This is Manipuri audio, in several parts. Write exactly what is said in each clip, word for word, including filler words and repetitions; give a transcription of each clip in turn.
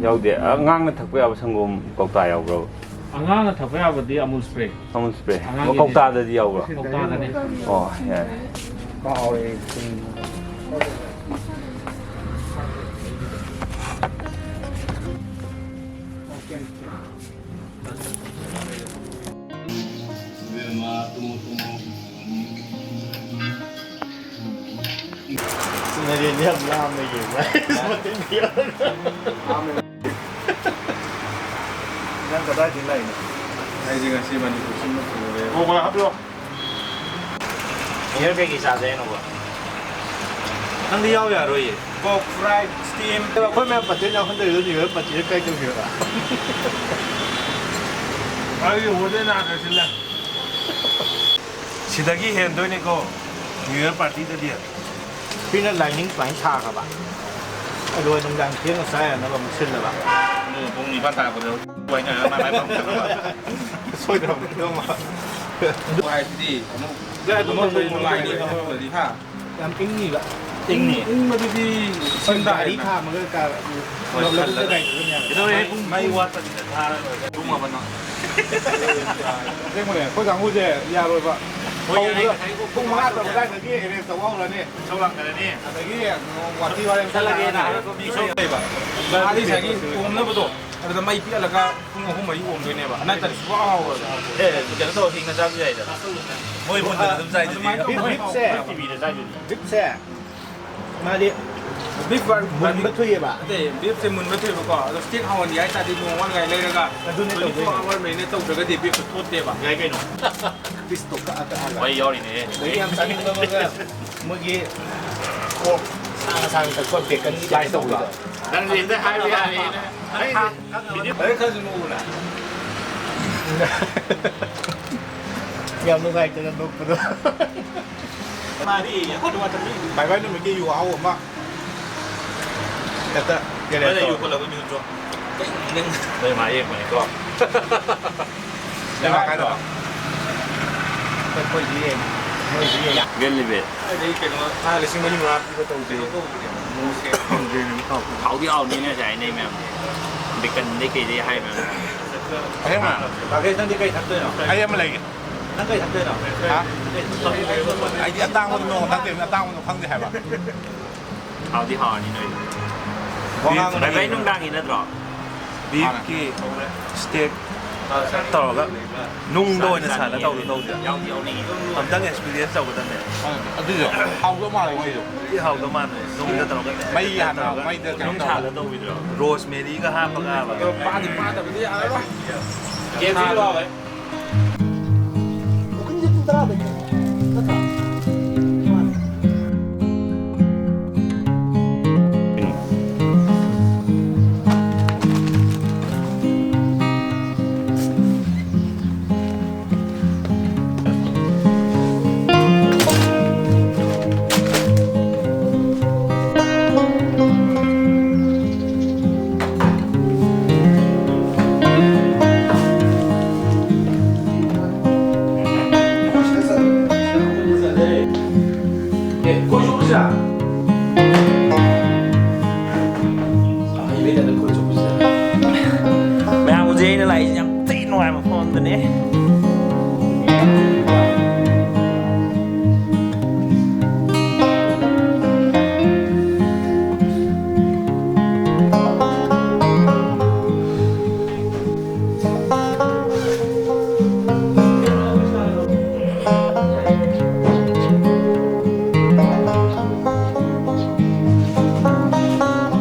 ꯌꯥꯎꯗꯦ꯫ ꯑꯉꯥꯡꯅ ꯊꯛꯄ ꯌꯥꯕ ꯁꯪꯒꯣꯝ ꯀꯧꯇꯥ ꯌꯥꯎꯕ꯭ꯔꯣ? ꯑꯉꯥꯡꯅ ꯊꯛꯄ ꯌꯥꯕꯗꯤ ꯑꯃꯨꯜ ꯁ꯭ꯄ꯭ꯔꯦ꯫ ꯑꯃꯨꯜ ꯁ꯭ꯄ꯭ꯔꯦ꯫ ꯑꯉꯥꯡꯒꯤꯗꯤ ꯀꯧꯇꯥꯗꯗꯤ ꯌꯥꯎꯕ꯭ꯔꯣ? ꯀꯧꯇꯥꯗꯅꯦ꯫ ꯑꯣ, ꯌꯥꯔꯦ꯫ ꯀꯥꯎꯔꯦ꯫ ꯁꯤꯅꯔꯦꯟ ꯌꯥꯝ ꯂꯥꯝꯅ ꯌꯦꯡꯕ꯫ ꯃꯇꯤꯟ ꯄꯤꯔꯒ꯫ ꯅꯪ ꯀꯗꯥꯏꯗꯒꯤ ꯂꯥꯛꯏꯅꯣ? ꯑꯩꯁꯦ ꯉꯁꯤ ꯃꯅꯤꯄꯨꯔ ꯁꯤꯟꯕ ꯄꯨꯔꯦ꯫ ꯑꯣ, ꯍꯣꯏ, ꯍꯥꯞꯄꯤꯔꯣ꯫ ꯕꯤꯌꯔ ꯀꯩꯀꯩ ꯆꯥꯁꯦ ꯍꯥꯏꯅꯣꯕ? ꯅꯪꯗꯤ ꯌꯥꯎ ꯌꯥꯔꯣꯏꯌꯦ꯫ Pork fry, steam. ꯑꯩꯈꯣꯏ ꯃꯌꯥꯝ ꯄꯥꯔꯇꯤ ꯌꯥꯎꯍꯟꯗꯣꯏꯗꯣ ꯅ꯭ꯌꯨ ꯌꯔ ꯄꯥꯔꯇꯤꯗ ꯀꯥꯏ ꯇꯧꯁꯦꯕ? ꯑꯩꯒꯤ ꯍꯣꯔꯦꯟ ꯍꯥꯟꯅ ꯁꯤꯜꯂꯦ꯫ ꯁꯤꯗꯒꯤ ꯍꯦꯟꯗꯣꯏꯅꯤꯀꯣ ꯅ꯭ꯌꯨ ꯌꯔ ꯄꯥꯔꯇꯤꯗꯗꯤ꯫ ꯁꯤꯅ ꯂꯥꯏꯅꯤꯡ ꯁꯨꯃꯥꯏꯅ ꯁꯥꯈ꯭ꯔꯕ, ꯑꯗꯨꯒ ꯅꯨꯡꯗꯥꯡ ꯊꯦꯡꯅ ꯆꯥ ꯌꯥꯅꯕ ꯑꯃꯨꯛ ꯁꯤꯜꯂꯕ꯫ ꯑꯗꯨꯒ ꯄꯨꯡ ꯅꯤꯄꯥꯟ ꯇꯥꯔꯛꯄꯗ ꯋꯥꯏꯅꯔꯒ ꯃꯥꯏ ꯃꯥꯏ ꯄꯥꯎ ꯆꯠꯅꯕ꯫ ꯁꯣꯏꯗ꯭ꯔꯕꯅꯤ ꯑꯗꯨꯃ꯫ ꯍꯥꯏꯁꯤꯗꯤ ꯑꯃꯨꯛ ꯍꯥꯏꯗꯤ ꯑꯃꯨꯛ ꯅꯨꯡꯉꯥꯏꯅꯤ ꯈꯪꯍꯧꯗ꯭ꯔꯗꯤ ꯍꯥ꯫ ꯌꯥꯝ ꯏꯪꯅꯤꯕ꯫ ꯏꯪꯅꯤ꯫ ꯏꯪꯕꯗꯨꯗꯤ ꯍꯣꯏ, ꯒꯥꯔꯤ ꯁꯤꯡꯗꯥꯏꯅ꯫ ꯈꯥꯝꯃꯒ ꯀꯥ-, ꯍꯣꯏ, ꯂꯧꯕꯨꯛꯇ ꯈꯜꯂꯒ꯫ ꯀꯥꯏꯗ ꯑꯗꯨꯝ ꯌꯥꯔꯦ꯫ ꯀꯩꯗꯧꯔꯦ? ꯃꯩ, ꯄꯨꯡ ꯃꯩ ꯋꯥꯠꯄꯅꯤꯅ ꯊꯥꯔꯒ ꯇꯨꯝꯃꯕꯅ꯫ ꯑꯁꯦꯡꯕꯅꯦ, ꯑꯩꯈꯣꯏ ꯀꯥꯡꯕꯨꯁꯦ ꯌꯥꯔꯣꯏꯕ꯫ ꯍꯣꯏ, ꯌꯥꯔꯦ, ꯍꯧꯕꯗ ꯉꯁꯥꯏ ꯄꯨꯡ ꯃꯉꯥ ꯇꯔꯨꯛ ꯑꯗꯨꯋꯥꯏꯗꯒꯤ arrange ꯇꯧꯕ ꯍꯧꯔꯅꯤ꯫ ꯏꯁꯧ ꯂꯥꯡꯅꯔꯅꯤ꯫ ꯑꯗꯒꯤ ꯋꯥꯊꯤ ꯋꯥꯔꯦꯝ ꯈꯔ ꯆꯠꯂꯒꯦꯅ ꯂꯥꯡꯅꯔꯅꯤ꯫ ꯍꯥꯏꯔꯛꯄ ꯃꯤ ꯏꯁꯧ ꯂꯩꯕ꯫ ꯃꯥꯗꯤ ꯉꯁꯥꯏꯒꯤ ꯑꯣꯝꯅꯕꯗꯣ, ꯑꯗꯨꯗ ꯃꯩ ꯄꯤꯍꯜꯂꯒ ꯄꯨꯡ ꯑꯍꯨꯝ ꯃꯔꯤ ꯑꯣꯝꯗꯣꯏꯅꯦꯕ꯫ ꯅꯠꯇ꯭ꯔꯗꯤ ꯁꯨꯡꯍꯥꯎ ꯍꯥꯎꯔꯣꯏꯕ꯫ ꯑꯦ, ꯀꯩꯅꯣ ꯇꯧꯔ ꯍꯤꯡꯅ ꯆꯥꯕꯁꯨ ꯌꯥꯏꯗꯅ꯫ ꯃꯣꯏ ꯃꯨꯟꯗꯅ ꯑꯗꯨꯝ ꯆꯥꯏꯗꯨꯗꯤ꯫ ꯑꯗꯨꯃꯥꯏꯅ ꯇꯧꯕ ꯕꯤꯞꯁꯦ꯫ ꯇꯤꯚꯤꯗ ꯆꯥꯏꯗꯨꯗꯤ꯫ ꯕꯤꯞꯁꯦ꯫ ꯃꯥꯗꯤ beef bar-, ꯃꯨꯟꯕ ꯊꯨꯏꯌꯦꯕ꯫ ꯅꯠꯇꯦ, beef ꯁꯦ ꯃꯨꯟꯕ ꯊꯨꯏꯌꯦꯕꯀꯣ꯫ ꯑꯗꯣ steak ꯍꯥꯎꯍꯟꯒꯦ ꯍꯥꯏ ꯇꯥꯔꯗꯤ ꯅꯣꯡ ꯋꯥꯠꯂꯤꯉꯥꯏ ꯂꯩꯔꯒ ꯑꯗꯨꯅꯦ twenty four ꯇꯧꯗꯣꯏꯅꯦ꯫ Hour marinate ꯇꯧꯗ꯭ꯔꯒꯗꯤ beef ꯇꯣ ꯊꯣꯠꯇꯦꯕ꯫ ꯌꯥꯏ ꯀꯩꯅꯣ꯫ Piece ꯇꯣ ꯀꯛꯑ ꯀꯛꯑꯒ꯫ ꯃꯩ ꯌꯥꯎꯔꯤꯅꯦ꯫ ꯑꯗꯒꯤ ꯌꯥꯝ ꯆꯥꯅꯤꯡꯕ ꯑꯃꯒ ꯃꯣꯏꯒꯤ pork ꯁꯥꯡꯅ ꯁꯥꯡꯅ ꯀꯛꯄ bacon slice ꯇꯧꯕꯗꯣ꯫ ꯅꯪꯁꯦ ꯍꯦꯛꯇ ꯍꯥꯏꯕ ꯌꯥꯔꯦꯅꯦ꯫ ꯑꯩ ꯈꯔꯁꯨ ꯅꯣꯛꯎꯅ꯫ ꯌꯥꯝ ꯅꯨꯡꯉꯥꯏꯇꯅ ꯅꯣꯛꯄꯗꯣ꯫ ꯃꯥꯗꯤ ꯑꯩꯈꯣꯏ ꯋꯥꯇꯔ ꯃꯤ꯫ ꯕꯥꯏ ꯕꯥꯏ ꯅꯨꯃꯤꯠꯀꯤ ꯌꯨ ꯑꯍꯥꯎꯕ ꯑꯃ ꯍꯦꯛꯇ ꯃꯣꯏꯅ ꯌꯨ ꯇꯧꯔꯣ꯫ ꯈꯣꯠꯂꯒ ꯃꯤꯍꯨꯠꯇ꯭ꯔꯣ? ꯅꯣꯏ ꯃꯥ ꯌꯦꯡꯕꯅꯤꯀꯣ꯫ ꯅꯪ ꯃꯥ ꯀꯥꯏꯗꯅꯣ? ꯑꯩꯈꯣꯏꯁꯨ ꯌꯦꯡꯉꯤ꯫ ꯒꯦꯜꯂꯤꯕꯦ꯫ ꯑꯗꯩ ꯀꯩꯅꯣ ꯊꯥ ꯂꯤꯁꯤꯡ ꯃꯔꯤ ꯃꯉꯥ ꯄꯤꯕ ꯇꯧꯗꯦ꯫ ꯍꯥꯎꯗꯤ ꯍꯥꯎꯅꯤꯅꯦ ꯉꯁꯥꯏ ꯍꯥꯏꯅꯩ ꯃꯌꯥꯝ꯫ ꯕꯦꯀꯟꯗꯩ ꯀꯩꯗꯩ ꯍꯥꯏ ꯃꯌꯥꯝ꯫ ꯑꯁꯦꯡꯕ? ꯔꯥꯀꯦꯁ, ꯅꯪꯗꯤ ꯀꯩ ꯊꯛꯇꯣꯏꯅꯣ? ꯑꯩ ꯑꯃ ꯂꯩꯒꯦ꯫ ꯅꯪ ꯀꯩ ꯊꯛꯇꯣꯏꯅꯣ? ꯍꯥ? ꯑꯩꯗꯤ ꯑꯇꯥꯡꯕꯗꯣ ꯅꯣꯡꯃ ꯊꯛꯇ꯭ꯔꯤꯕꯅꯤꯅ ꯑꯇꯥꯡꯕꯗꯣ ꯈꯪꯗꯦ ꯍꯥꯏꯕ꯫ ꯍꯥꯎꯗꯤ ꯍꯥꯎꯔꯅꯤ ꯅꯣꯏ꯫ ꯋꯥꯉꯥꯡ ꯚꯥꯏ, ꯚꯥꯏ, ꯅꯨꯡꯗꯥꯡꯒꯤ ꯅꯠꯇ꯭ꯔꯣ? ꯕꯤꯐꯀꯤ ꯁ꯭ꯇꯦꯛ ꯇꯧꯔꯒ ꯅꯨꯡꯗ ꯑꯣꯏꯅ ꯁꯥꯟꯅ ꯇꯧꯗ ꯇꯧꯗꯦ꯫ ꯌꯥꯎꯗꯤ ꯌꯥꯎꯅꯤꯡꯉꯤ꯫ ꯑꯝꯇꯪ ꯑꯦꯛꯁꯄꯤꯔꯤꯌꯦꯟꯁ ꯇꯧꯒꯗꯕꯅꯦ꯫ ꯑꯗꯨꯗꯣ ꯍꯥꯎꯗꯧ ꯃꯥꯜꯂꯦ ꯃꯣꯏꯗꯣ꯫ ꯏ ꯍꯥꯎꯗꯧ ꯃꯥꯟꯕꯅꯦ꯫ ꯅꯨꯡꯗ ꯇꯧꯔꯒ ꯃꯩ ꯍꯥꯟꯅ ꯇꯧꯔꯒ ꯃꯩꯗ ꯀꯩꯅꯣ ꯅꯨꯡ ꯇꯧꯔꯒ꯫ ꯁꯥꯗ ꯇꯧꯕꯤꯗ꯭ꯔꯣ? ꯔꯣꯁꯃꯦꯔꯤꯒ ꯍꯥꯞꯄꯒ꯫ ꯑꯗꯣ ꯄꯥꯗꯤ ꯄꯥꯗꯕꯗꯤ ꯌꯥꯔꯔꯣꯏ꯫ ꯀꯦ ꯑꯦꯐ ꯁꯤ ꯂꯥꯎꯋꯦ꯫ ꯕꯨꯀꯤꯡꯁꯦ ꯄꯨꯡ ꯇꯔꯥꯗꯒꯤ ꯅꯠꯇ꯭ꯔꯥ? ꯃꯌꯥꯝ ꯍꯧꯖꯤꯛ ꯑꯩꯅ ꯂꯥꯛꯏꯁꯦ ꯌꯥꯝ ꯊꯤ ꯅꯨꯡꯉꯥꯏꯕ ꯃꯐꯝ ꯑꯃꯗꯅꯦ꯫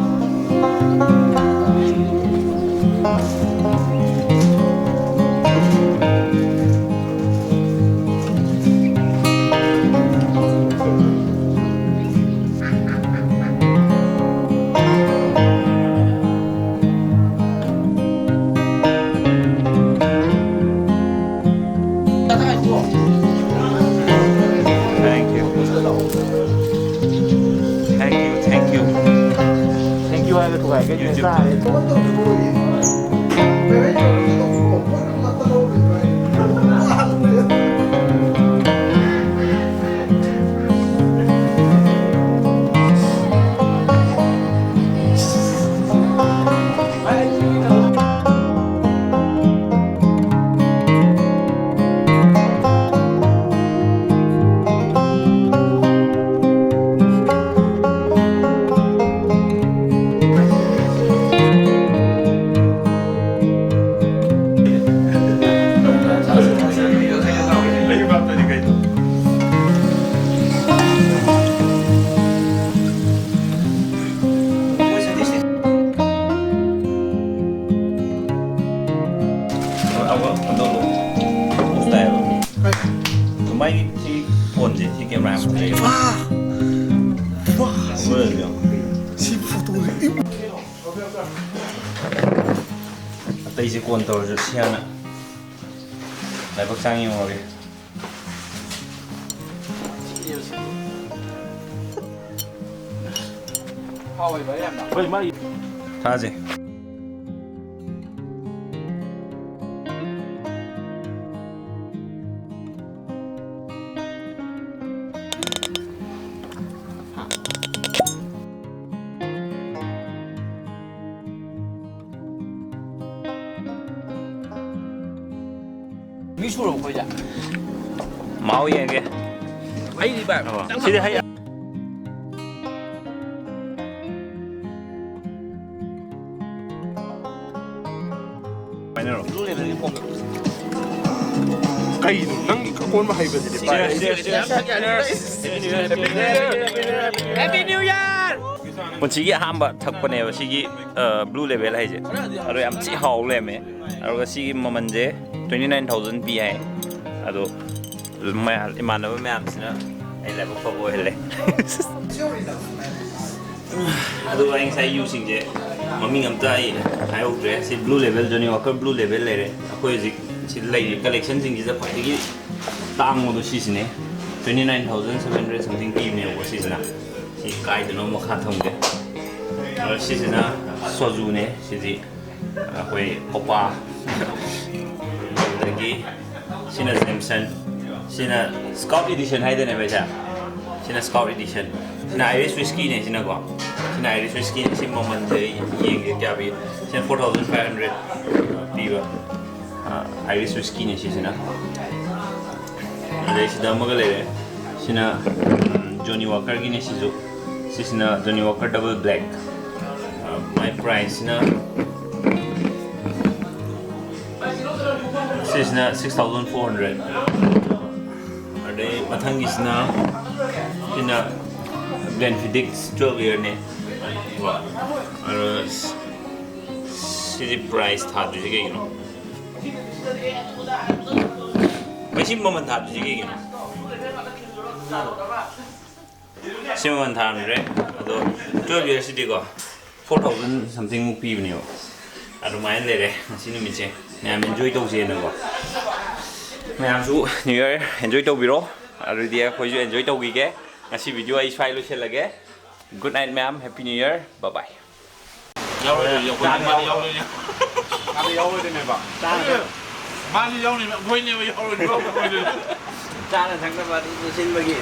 Thank you. Thank you, thank you. Thank you ꯍꯥꯏꯔꯒ ꯊꯨꯒꯥꯏꯒꯅꯤ, YouTube ꯆꯥꯔꯦ꯫ ꯊꯕꯛ ꯇꯧꯗ꯭ꯔꯤꯕ ꯑꯣꯏꯌꯦ꯫ ꯄꯦꯃꯦꯟ ꯇꯧꯔꯁꯨ ꯇꯧꯕ ꯄꯣꯠ ꯑꯃ ꯂꯥꯛꯇ ꯂꯧꯔꯤꯕ꯭ꯔꯥ ꯍꯥꯏ꯫ ꯐꯣꯟꯁꯦ ꯁꯤ ꯀꯦꯃꯦꯔꯥ ꯌꯥꯝ ꯐꯖꯩ꯫ ꯋꯥ! ꯋꯥ! ꯁꯤ ꯐꯣꯇꯣꯁꯦ꯫ ꯑꯇꯩꯁꯦ ꯀꯣꯟ ꯇꯧꯔꯁꯨ ꯁꯤ ꯍꯥꯟꯅ ꯂꯥꯏꯕꯛ ꯆꯥꯡ ꯌꯦꯡꯉꯨꯔꯒꯦ꯫ ꯍꯣꯏ, ꯃꯥꯒꯤ ꯊꯥꯁꯦ꯫ ꯃꯤ ꯁꯨꯔꯕꯣ ꯑꯩꯈꯣꯏꯁꯦ? ꯃꯍꯥꯎ ꯌꯦꯡꯒꯦ꯫ ꯍꯩꯗꯤ ꯚꯥꯏ, ꯑꯣ, ꯈꯤꯇꯪ ꯁꯤꯗꯤ ꯍꯩ꯫ ꯄꯥꯏꯅꯔꯣ꯫ Blue Label ꯒꯤ ꯐꯣꯝꯗꯣ꯫ ꯀꯩꯅꯣ ꯅꯪꯒꯤ ꯑꯀꯣꯟꯕ ꯍꯩꯕꯁꯤꯗꯤ? Cheers, cheers, cheers, cheers. Happy New Year! Happy New Year! ꯄꯨꯟꯁꯤꯒꯤ ꯑꯍꯥꯟꯕ ꯊꯛꯄꯅꯦꯕ ꯁꯤꯒꯤ, ꯑ, Blue Label ꯍꯥꯏꯁꯦ꯫ ꯑꯗꯣ ꯌꯥꯝ ꯊꯤ ꯍꯥꯎ ꯂꯩꯔꯝꯃꯦ꯫ ꯑꯗꯨꯒ ꯁꯤꯒꯤ ꯃꯃꯜꯁꯦ twenty nine thousand ꯄꯤ ꯍꯥꯏ꯫ ꯑꯗꯣ ꯃꯌꯥꯝ, ꯏꯃꯥꯟꯅꯕ ꯃꯌꯥꯝꯁꯤꯅ ꯑꯩ ꯂꯥꯏꯕꯛ ꯐꯕ ꯑꯣꯏꯍꯜꯂꯦ꯫ ꯑꯗꯨꯒ ꯑꯩ ꯉꯁꯥꯏ ꯌꯨꯁꯤꯡꯁꯦ ꯃꯃꯤꯡ ꯑꯝꯇ ꯑꯩ ꯍꯥꯏꯍꯧꯗ꯭ꯔꯦ꯫ ꯁꯤ Blue Label, Johnnie Walker Blue Label ꯂꯩꯔꯦ꯫ ꯑꯩꯈꯣꯏ ꯍꯧꯖꯤꯛ ꯁꯤꯗ ꯂꯩꯔꯤꯕ collection ꯁꯤꯡꯁꯤꯗ ꯈ꯭ꯋꯥꯏꯗꯒꯤ ꯇꯥꯡꯕꯗꯣ ꯁꯤꯁꯤꯅꯦ꯫ Twenty nine thousand seven hundred something ꯄꯤꯕꯅꯦꯕꯀꯣ ꯁꯤꯁꯤꯅ꯫ ꯁꯤ ꯀꯥꯏꯗꯅꯣ ꯃꯈꯥ ꯊꯝꯒꯦ꯫ ꯑꯗꯣ ꯁꯤꯁꯤꯅ soju ꯅꯦ꯫ ꯁꯤꯗꯤ ꯑꯩꯈꯣꯏ ꯀꯣꯄꯥ꯫ ꯑꯗꯒꯤ ꯁꯤꯅ Jameson꯫ ꯁꯤꯅ Scout Edition ꯍꯥꯏꯗꯣꯏꯅꯦ ꯚꯩꯁꯥ꯫ ꯁꯤꯅ Scout Edition꯫ ꯁꯤꯅ Irish Whisky ꯅꯦ ꯁꯤꯅꯀꯣ꯫ ꯁꯤꯅ Irish Whisky ꯅꯦ꯫ ꯁꯤ ꯃꯃꯜꯁꯦ ꯑꯩ ꯌꯦꯡꯒꯦ ꯀꯌꯥ ꯄꯤ꯫ ꯁꯤꯅ four thousand five hundred ꯄꯤꯕ, ꯑ, Irish Whisky ꯅꯦ ꯁꯤꯁꯤꯅ꯫ ꯑꯗꯩ ꯁꯤꯗ ꯑꯃꯒ ꯂꯩꯔꯦ꯫ ꯁꯤꯅ, ꯎꯝ, Johnnie Walker ꯒꯤꯅꯦ ꯁꯤꯁꯨ꯫ ꯁꯤꯁꯤꯅ Johnnie Walker Double Black꯫ ꯑ, ꯃꯥꯏ price ꯁꯤꯅ, ꯁꯤꯁꯤꯅ six thousand four hundred꯫ ꯑꯗꯩ ꯃꯊꯪꯒꯤꯁꯤꯅ, ꯁꯤꯅ Glenfiddich twelve year ꯅꯦ꯫ ꯀꯣ꯫ ꯑꯗꯣ ꯁꯤꯗꯤ price ꯊꯥꯗ꯭ꯔꯤꯁꯦ ꯀꯩꯒꯤꯅꯣ? ꯃꯁꯤ ꯃꯃꯜ ꯊꯥꯗ꯭ꯔꯤꯁꯦ ꯀꯩꯒꯤꯅꯣ? ꯁꯤ ꯃꯃꯜ ꯊꯥꯔꯝꯗ꯭ꯔꯦ꯫ ꯑꯗꯣ twelve yearsꯁꯤꯗꯤꯀꯣ, four thousand somethingꯃꯨꯛ ꯄꯤꯕꯅꯦꯕ꯫ ꯑꯗꯨꯃꯥꯏꯅ ꯂꯩꯔꯦ ꯉꯁꯤ ꯅꯨꯃꯤꯠꯁꯦ꯫ ꯃꯌꯥꯝ enjoy ꯇꯧꯁꯦꯅꯀꯣ꯫ ꯃꯌꯥꯝꯁꯨ New Year enjoy ꯇꯧꯕꯤꯔꯣ꯫ ꯑꯗꯨꯗꯤ ꯑꯩꯈꯣꯏꯁꯨ enjoy ꯇꯧꯈꯤꯒꯦ꯫ ꯉꯁꯤ video ꯑꯩ ꯁ꯭ꯋꯥꯏ ꯂꯣꯏꯁꯤꯜꯂꯒꯦ꯫ Good night ꯃꯌꯥꯝ, Happy New Year, bye bye꯫ ꯌꯥꯎꯔꯣꯏꯗꯣꯏꯅꯤ, ꯑꯩꯈꯣꯏ ꯃꯥꯗꯤ ꯌꯥꯎꯔꯣꯏꯅꯦ꯫ ꯃꯥꯗꯤ ꯌꯥꯎꯔꯣꯏꯗꯣꯏꯅꯦꯕ꯫ ꯃꯥꯗꯤ ꯌꯥꯎꯅꯤ, ꯑꯩꯈꯣꯏꯅꯦꯕ ꯌꯥꯎꯔꯣꯏꯗꯣꯏꯅꯤ꯫ ꯆꯥꯅ ꯊꯛꯅꯕ ꯑꯗꯨꯝ ꯄꯨꯟꯁꯤꯟꯕꯒꯤ꯫